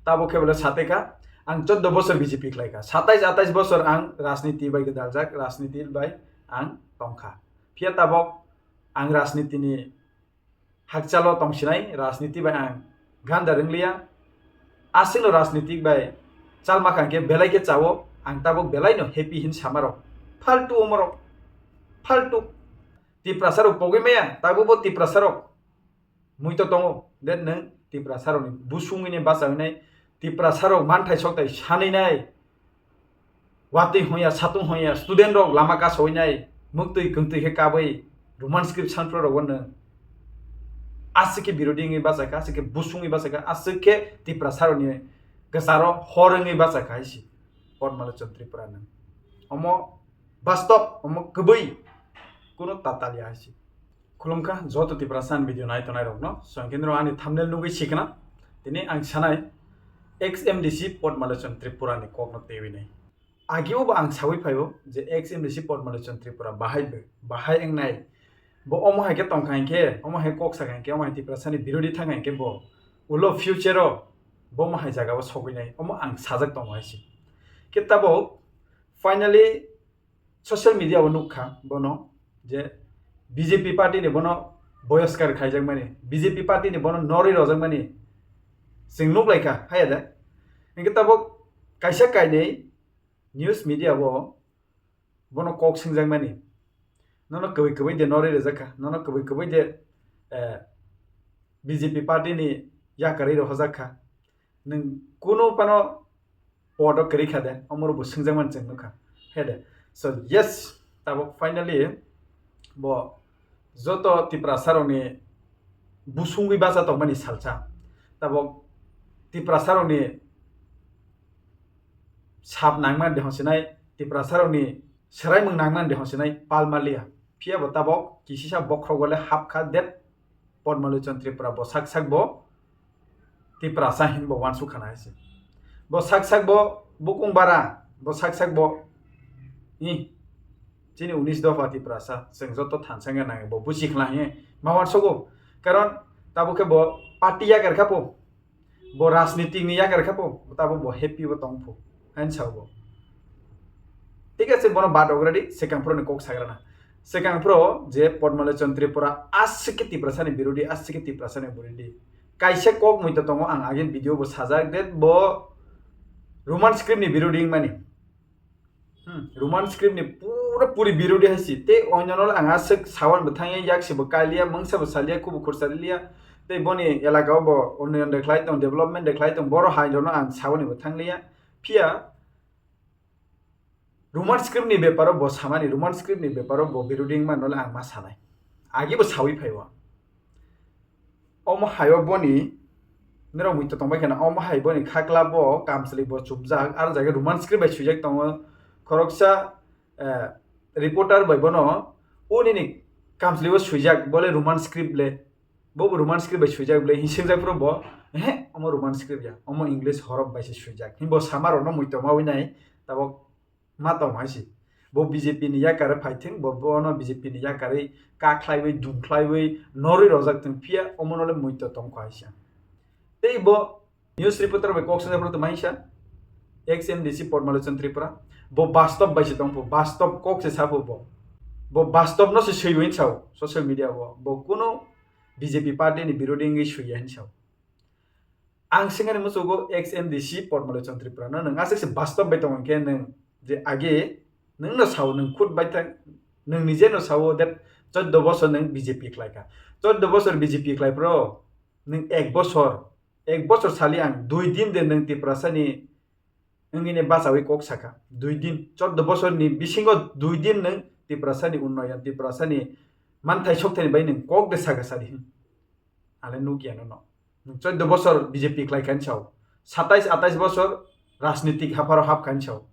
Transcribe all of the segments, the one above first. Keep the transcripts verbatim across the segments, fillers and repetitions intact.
Tabuk khe bole satai kha, ang choddo bosor B J P khlai kha, satais atais bosor ang rajniti bai gwdaljak, rajniti bai ang tong kha. Phiya tabok ang rajnitini hakchalo tongsinai, rajniti bai ang ganda rwngliya. Aswkno rajniti bai chalma kha hwnkhe belai khe chawo, ang tabok belaino happy hin samarok. Faltu omorok, faltu. Tiprasarok pogwi maya, tabukbo Tiprasarok muito tongo. Then nwng Tiprasarokni busungwini bachawinai, Tiprasarok manthai sokthai sanwinai, watwi hwnya, satung hwnya, student rok lama kasawi nai, muktwi kwngtwi khe kabwi, Roman script sanphro rok nwng aswk khe birodhi wngwi bachakha, aswk khe busungwi bachakha, aswk khe Tiprasarokni kwcharo hor wngwi bachakha hai si Potmalochon Tripura nwng. Omo bastob, omo kwbwi, kuno tatal ya hai si. Khulumkha joto Tiprasa ni video nai tongnai rokno. Chwng khe nirok ani thumbnail nugwi sikna. Tini ang sanai ex M D C Potmalochon Tripura ni kokno twiwi nai. Agio bo ang sawi phaio je ex M D C Potmalochon Tripura bahai be, bahai wngnai. Bo omo hai khe tongkha hinkhe, omo hai kok sakha hinkhe, omo hai Tiprasa ni birodhi thangkha hinkhe bo ulo future o bo omo hai jaga o sogwi nai. Omo ang sajak tongo hai si. Khe tabok finally social media o nukha bono je B J P party ni bono boyoskar khaijakmani, B J P party ni bono norwi rojakmani chwng nuklaikha, haya de. Hinkhe tabok kaisa kainwi news media o bono kok swngjakmani, nono kwbwi kwbwi de norwi rwjakha, nono kwbwi kwbwi de, eh, B J P party ni yakarwi rohorjakha. Nwng kunu phano podo kwrwi kha de, omoro bo swngjakmani chwng nukha. He de. So, yes, tabok finally bo joto Tiprasa rokni busungwi bacha tongmani salsa. Tabok Tiprasa rokni sap nangmani de hongsinai, Tiprasa rokni swraimung nangmani de hongsinai pal maliya. Phiya bo tabok kisisa bokhrogo le hapkha, det Potmalochon Tripura bo sak sak bo Tiprasa hin bo wansuk khana hai se. Bo sak sak bo bukung bara, bo sak sak bo i chini unis dopha Tiprasa, chwng joto thansa wngya nangi bo buchi khna hi ma wansugo. Karon tabuk khe bo party yakar kha po, bo rajniti ni yakar kha po, tabuk bo happy bo tong pho, hain sa bo. Thik ase, bono bad ogradi, swkang phro ni kok sagrana. Swkang phro je Potmalochon Tripura aswk khe Tiprasa ni birodhi, aswk khe Tiprasa ni birodhi. Kaisa kok muito tongo, ang agin video bo sajak, det bo Roman script ni birodhi wngmani. Hmm, Roman script ni pura puri birodhi hai si. Tei onyono ang aswk sawan bo thangya, yak se bo kaliya, mungsa bo saliya, kubu khursa liya. Tei boni elaka o bo unnayon de khlai tong, development de khlai tong, boro hai rono ang sawani bo thangliya. Phiya Roman script ni beparo bo samani, Roman script ni beparo bo birodhi wngmani nole ang ma sanai. Agi bo sawi phaiwa. Omo haio boni, nirok muito tongbai kheno, omo hai boni khakla bo kamchwlwi bo chumjak, aro jaga Roman script bai swijak tongo. Khoroksa, eh, reporter bai bono, o nini kamchwlwi bo swijak, bole Roman script le. Bo bo Roman script bai swijak bole, hinsingjak phuru bo, "Ehe, omo Roman script ya, omo English horop bai se swijak." Hinbo sama rokno muito mawi nai, tabok ma tong hai si. Bo B J P ni yakar phai thing, bo bono B J P ni yakarwi ka khlaiwi, dum khlaiwi, norwi rojak thung, phiya omo nole muito tong kho hai si. Tei bo news reporter bai kok swngjak phuru tongmai sa, ex M D C Potmalochon Tripura, bo bastob bai se tong pho, bastob kok se sa pho bo. Bo bastob no se swiwi sao social media o. Bo kuno B J P party ni birodhi wngwi swiya hin sao. Ang sengani muchugo ex M D C Potmalochon Tripura no nwng aswk se bastob bai tong khe nwng je age nwng no sao, nwng khud bai thang, nwng nije no sao that choddo bosor nwng B J P khlai kha. Choddo bosor B J P khlai phuru nwng ek bosor, ek bosor sali ang dui din de nwng Tiprasa ni wngwi ne bachawi kok sakha. Dui din, choddo bosor ni bisingo dui din nwng Tiprasa ni unnoyon, Tiprasa ni manthai sokthai ni bai nwng kok de sakha sadi hin. Ale nukya nono. Nwng choddo bosor B J P khlai kha hin sao. Satais atais bosor rajnitik hapharo hap kha hin sao.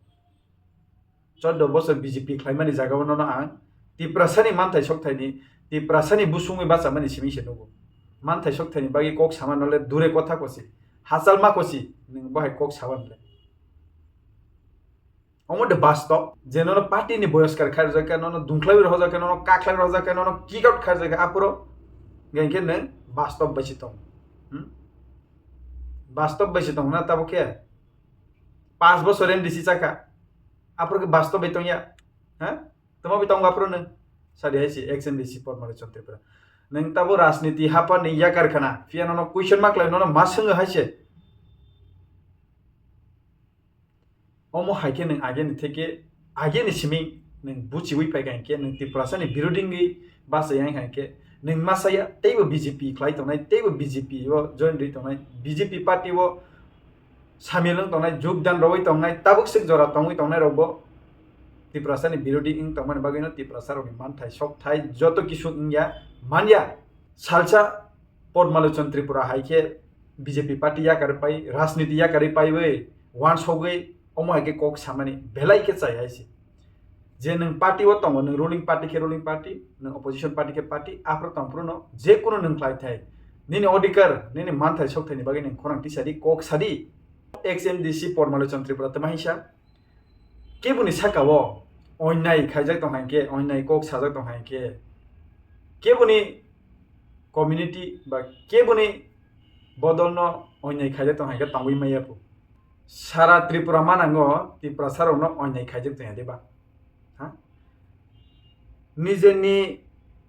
Choddo bosor B J P khlaimani jagao nono ang Tiprasani manthai sokthai ni, Tiprasani busungwi bachamani simi se nugo. Manthai sokthai ni bagwi kok sama nole dure kotha kosi, hachal ma kosi, nwng bohai kok saban le. Omo de bastob, je nono party ni boyoskar khairjak khe, nono dungkhlaiwi rohorjak khe, nono kakhlaiwi rohorjak khe, nono kick out khairjak khe, aphuru hwnkhe nwng bastob bai se tong. Hmm? Bastob bai se tong na tabo khe. Pas bosor M D C chaka. Aphuru khe bastob bai tong ya. Ha? Tamo bai tong aphuru nung. Sadi hai se ex M D C Padma Lochon Tripura. Nung tabo rajniti hapar ni yakar khana. Phiya nono question ma klai nono ma swngo hai se. Omo hai khe nwng ageni theke, ageni simi nwng buchiwi paikha hinkhe, nwng Tiprasani birodhi wngwi bachai yang kha hinkhe, nwng masa ya teibo B J P khlai tongnai, teibo B J P o join rwi tongnai, B J P party o samil wng tongnai, jogdan rwwi tongnai, tabuk swk jora tongwi tongnai rokbo Tiprasani birodhi wng tongmani bagwino Tiprasa rokni manthai sokthai joto kisu wngya manya. Salsa Padma Lochon Tripura hai khe B J P party yakarwi pai, rajniti yakarwi paiwi, wansogwi, omo hai khe kok samani belai khe chai hai se. Je nwng party o tongo, nwng ruling party khe ruling party, nwng opposition party khe party, aphuru tongphuru no je kunu nwng khlai thai, nini odhikar, nini manthai sokthai ni bagwi nwng khorang tisadi, kok sadi. Ex M D C Padma Lochon Tripura tama hinsa, keboni saka o onnai khaijak tong hai khe, onnai kok sajak tong hai khe, keboni community ba keboni bodol no onnai khaijak tong hai khe tongwi maya phu. Sara Tripura manango Tiprasa rok no onnai khaijak tong ya de ba? Ha? Nijeni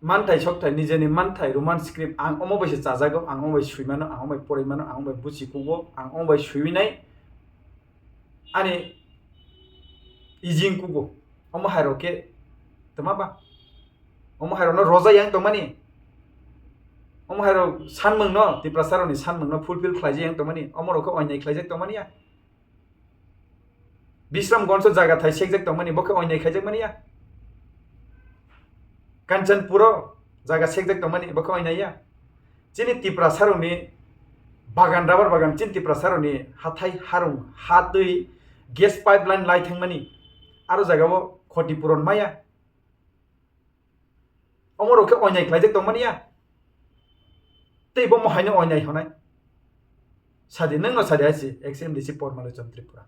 manthai sokthai, nijeni manthai Roman script ang omo bai se chajago, ang omo bai sui mano, ang omo bai poroi mano, ang omo bai buchi kugo, ang omo bai sui nai ani ijing kugo. Omo hai rok khe tama ba? Omo hai rok no roja yang tongmani? Omo hai rok sanmung no, Tiprasa rok ni sanmung no fulfill khlai yang tongmani? Omo rok khe onnai khlaijak tongmani ya? Bishramganj o jaga thai sekjak tongmani, bo khe onnai khaijak mani ya? Kanchanpur o jaga sekjak tongmani, bo khe onnai ya? Chini Tiprasa rokni bagan, rubber bagan, chini Tiprasa rokni hathai harung, ha twi, gas pipeline lai thangmani, aro jaga o khoti puron maya. Omo rok khe onnai khlaijak tongmani ya? Tei bo mohai no onnai honai? Sadi, nwng no sadi hai se, ex M D C Padma Lochon Tripura.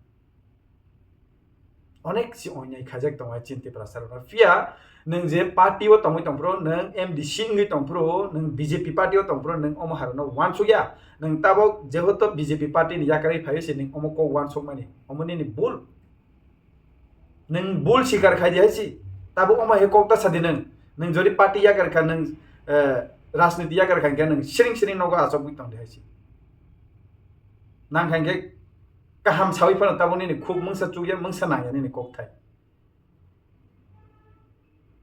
Onek si onnai khaijak tongo hai chini Tiprasa rok no. Phiya nwng je party o tongwi tongphuru, nwng M D C wngwi tongphuru, nwng B J P party o tongphuru, nwng omo hai rok no wansuk ya. Nwng tabok jehoto B J P party ni yakarwi phaiwi se nwng omo kok wansuk mani. Omo nini bul. Nwng bul sikar khai di hai si. Tabuk omo hai kok ta sadi nwng. Nwng jodi party yakar kha nwng, eh, rajniti yakar kha hwnkhe nwng siring siring nogo achogwi tong di hai si. Nang kha hwnkhe kaham sawi phano tabuk nini khuk mungsa chukya mungsa nangya nini kok thai.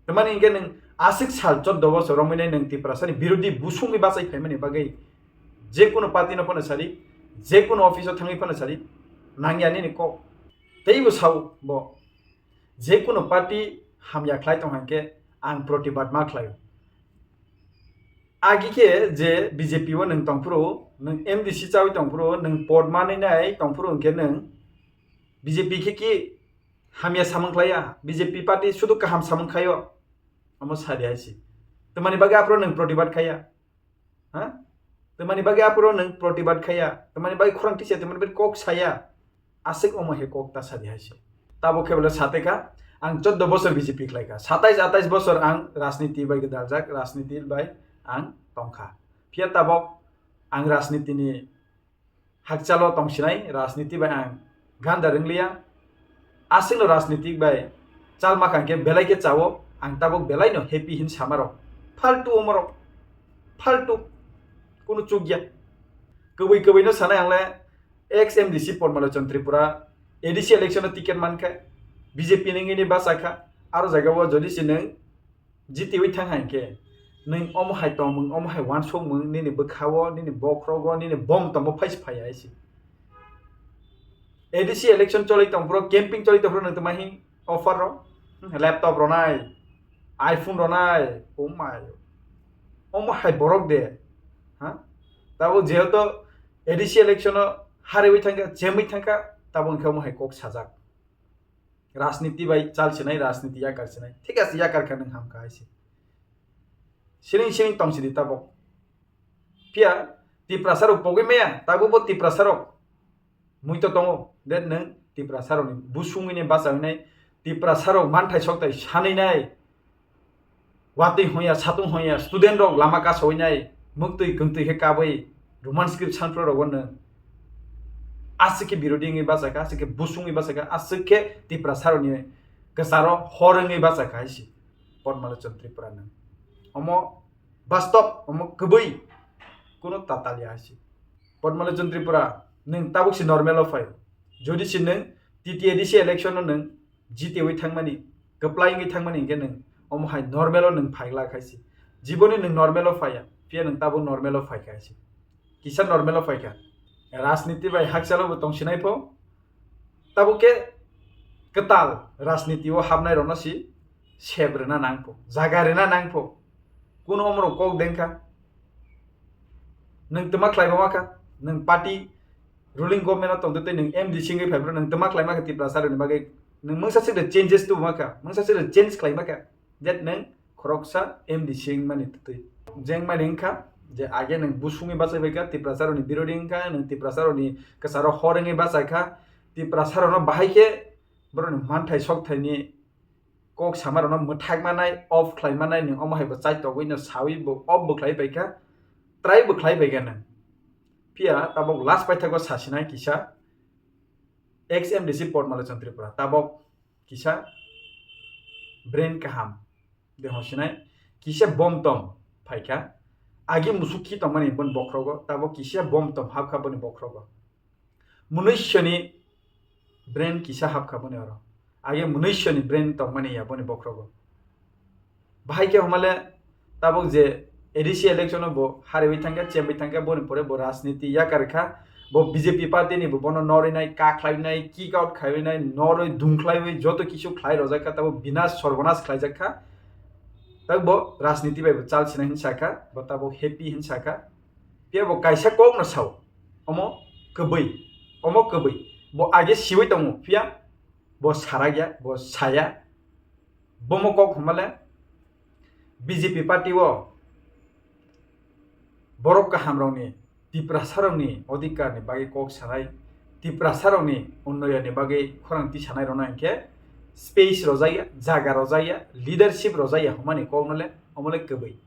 Tamani hwnkhe nwng aswk sal choddo bosor romwi nai nwng Tiprasani birodhi busungwi bachai phaimani bagwi je kunu party no phano sadi, je kunu office o thangwi phano sadi, nangya nini kok. Teibo sao bo, je kunu party hamya khlai tong hwnkhe ang protibad ma khlaio. Agi khe je B J P o nwng tongphuru, nwng M D C chawi tongphuru, nwng pod manwi nai tongphuru hwnkhe nwng B J P khe ki hamya samung khlaiya, B J P party sudu kaham samung khaio, omo sadi hai si. Tamani bagwi aphuru nwng protibad khaiya? Ha? Tamani bagwi aphuru nwng protibad khaiya? Tamani bagwi khorang tisa, tamani bagwi kok saya? Aswk omo he kok ta sadi hai si. Tabo khe bole sate kha, ang choddo bosor B J P khlai kha. Satais atais bosor ang rajniti bai gwdaljak, rajniti bai ang tong kha. Phiya tabok ang rajniti ni hakchalo tong sinai, rajniti bai ang ganda rwngliya. Aswkno rajniti bai chalma kha hwnkhe belai khe chao, ang tabok belai no happy hin sama rok. Faltu omo rok, faltu, kunu chukya. Kwbwi kwbwi no sanai ang le, ex M D C Padma Lochon Tripura A D C election o ticket man kha, B J P ni wngwi ni bacha kha, aro jaga o jodi se nwng jitiwi thang hai khe, nwng omo hai tongmung, omo hai wansukmung, nini bwkha o, nini bokhorok o, nini bom tongmo phai se phai ya hai se. A D C election choli tong phuru, camping choli tong phuru nwng tongma hi offer rok, hmm, laptop rwnai, iPhone rwnai, oh my. Omo hai borok de, ha? Tabuk jehetu A D C election o hariwi thangkha, chemwi thangkha, tabuk hwnkhe omo hai kok sajak. Rajniti bai chal sinai, rajniti yakar sinai. Thik ase, yakar kha nwng ham kha hai se. Siring siring tong sidi tabuk. Phiya Tiprasa rok pogwi maya, tabuk bo Tiprasa rok muito tongo. Then nwng Tiprasa rokni busungwi ni bachawi nai, Tiprasa rok manthai sokthai sanwi nai. Watwi hwnya, satung hwnya, student rok lama kasawi nai, muktwi kwngtwi khe kabwi, Roman script sanphru rok nwng. Aswk khe birodhi wngwi bachakha, aswk khe busung wngwi bachakha, aswk khe Tiprasarokni kwcharo hor wngwi bachakha hai se Padma Lochon Tripura nwng. Omo bastop, omo kwbwi, kuno tatal ya hai se. Padma Lochon Tripura, nwng tabuk se normal o phai. Jodi se nwng T T A D C election o nwng jitiwi thangmani, kwplai wngwi thangmani hinkhe nwng omo hai normal o nwng phai glak hai se. Jiboni nwng normal o phaiya, phiya nwng tabuk normal o phaikha hai se. Kisa normal o phaikha. Rajniti bai hakchalo bo tongsinai pho. Tabuk khe kwtal rajniti o hapnai rokno si sep rwna nang pho, jaga rwna nang pho. Kuno omorok kok dengkha. Nwng twma khlai bo makha, nwng party ruling government o tongtwi tei nwng M D C wngwi phai phano nwng twma khlai makha Tiprasa rokni bagwi. Nwng mungsa sik de changes tubu makha, mungsa sik de change khlai makha. That nwng khoroksa M D C wngmani twtwi. Jengmani wngkha je age nwng busungwi bachai baikha, Tiprasa rokni birodhi wngkha, nwng Tiprasa rokni kwcharo hor wngwi bachaikha. Tiprasa rokno bahai khe borokni manthai sokthaini kok sama rokno mwthak manai, off khlai manai, nwng omo hai bo chaitogwi no sawi bo off bo khlai paikha, try bo khlai paikha nwng. Phiya tabok last paithago sasinai kisa ex M D C Padma Lochon Tripura, tabok kisa brain kaham de hosinai, kisa bom tom phaikha, agi musuk khi tongmani boni bokhrogo, tabok kisa bom tom hapkha boni bokhrogo. Munuisoni brain kisa hapkha boni oro. Age munuisoni brain tongmani ya boni bokhrogo. Bahai khe homale tabuk je A D C election o bo hariwi thangkha, chemwi thangkha, boni pore bo rajniti yakar kha. Bo B J P party ni bo bono norwi nai, ka khlaiwi nai, kick out khaiwi nai, norwi dungkhlaiwi joto kisu khlai rojak kha, tabuk binas sorbonas khlaijak kha. Tabuk bo rajniti bai bo chal sinai hinwi sakha, bo tabuk happy hinwi sakha. Phiya bo kaisa kok no sao, omo kwbwi, omo kwbwi. Bo age siwi tongo, phiya bo sarakya, bo saya. Bomo kok hwnmale B J P party o borok kaham rokni, Tiprasa rokni odhikar ni bagwi kok sanai, Tiprasa rokni unnoyon ni bagwi khorang tisanai rokno hinkhe space rojaya, jaga rojaya, leadership rojaya hwnmani kok nole omole kwbwi.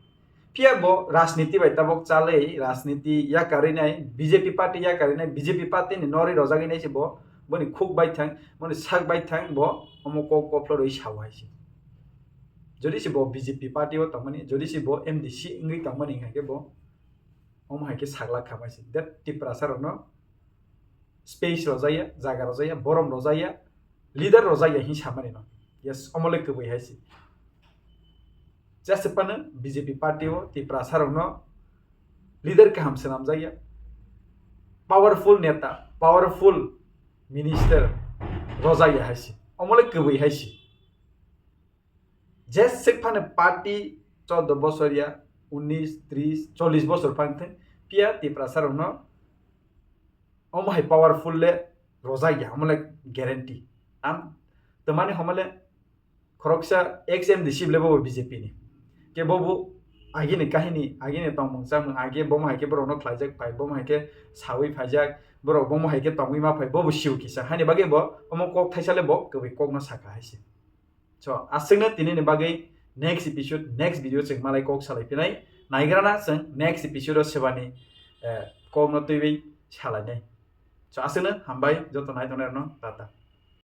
Phiya bo rajniti bai tabok chalwi, rajniti yakarwi nai, B J P party yakarwi nai, B J P party ni norwi rojagwi nai se bo, boni khuk bai thang, boni sak bai thang, bo omo kok kophlo rwi sao hai se. Jodi se bo B J P party o tongmani, jodi se bo M D C wngwi tongmani hinkhe bo omo hai khe saglak kha mai se. That Tiprasa rokno space rojaya, jaga rojaya, borom rojaya, leader rojaya hin samani no. Yes, omole kwbwi hai se. Jesepano B J P party o Tiprasa rokno leader kaham swnamjakya, powerful neta, powerful minister rojaya hai se. Omole kwbwi hai se. Jesek phano party chordo bosor ya, unis, tris, chollis bosor phang thang, phiya Tiprasa rokno omo hai powerful le rojak ya, omo le guarantee. Am, twmani homo le khoroksa ex M D C le bo B J P ni. Ke bo bo agini kahini, agini tongmung chamung, age bomo hai khe borokno khlaijak phai, bomo hai khe sawi phaijak, borok bomo hai khe tongwi ma phai, bo bo siu kisa. Hani bagwi bo omo kok thaisa le bo kwbwi kokno saka hai se. So, aswkno tini ni bagwi next episode, next video chwng malai kok salai phinai. Naigrana chwng next episode o sebani, eh, kokno twiwi salainai. So, aswkno hambai joto nai tongnai rokno, tata.